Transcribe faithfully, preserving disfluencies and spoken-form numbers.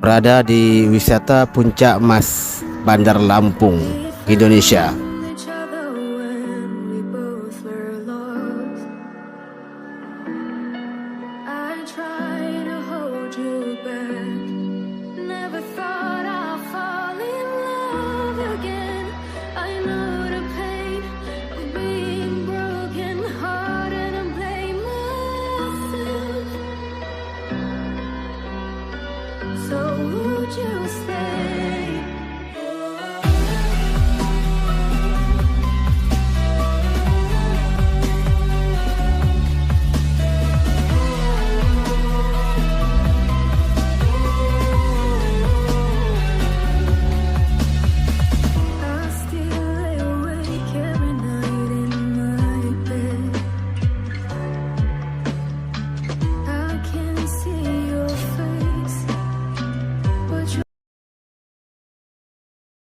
Berada di wisata Puncak Mas, Bandar Lampung, Indonesia. I try to hold you back. Never thought I'd fall in love again. I know the pain of being broken hearted and blame myself. So would you stay?